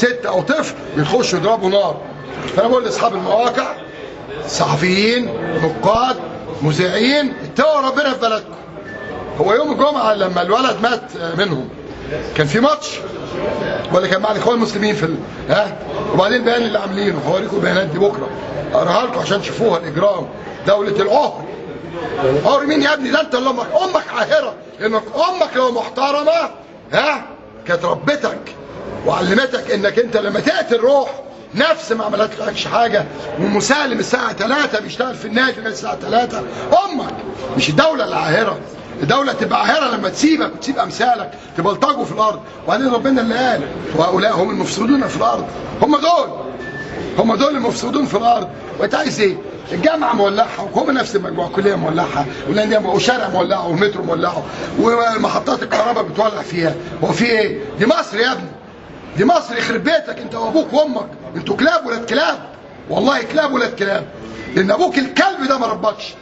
ست او طفل بيخشوا يضربوا نار. فانا بقول لاصحاب المواقع، صحفيين، نقاد، مذيعين، اتقوا ربنا في بلدكم. هو يوم الجمعة لما الولد مات منهم كان في ماتش ولا كان مع الاخوان المسلمين في ها؟ وبعدين البيان اللي عاملينه، هوريكم البيانات دي بكره، اقراها لكم عشان تشوفوها. الاجرام، دولة العهر. عهر مين يا ابني؟ ده انت اللي امك عاهره، لانك امك لو محترمه ها كانت ربتك وعلمتك انك انت لما تقتل روح نفس ما عملتلكش حاجة. ومسالم الساعة 3 بيشتغل في النادي لغاية الساعة 3. امك مش الدولة اللي عاهره. الدولة تبقى عاهرة لما تسيبك وتسيب أمثالك تبلطجوا في الأرض. وبعدين ربنا اللي قال وهؤلاء هم المفسدون في الأرض، هم دول المفسدون في الأرض. وأنت عايز إيه؟ الجامعة مولعة وهم نفس المجموعة، الكلية مولعة والأندية وشارع مولعة والمترو مولعه ومحطات الكهرباء بتولع فيها. هو في إيه؟ دي مصر يا ابني، دي مصر. يخرب بيتك أنت وأبوك وأمك، أنتوا كلاب ولاد كلاب، والله كلاب ولاد كلاب، لأن أبوك الكلب ده ما ربكش.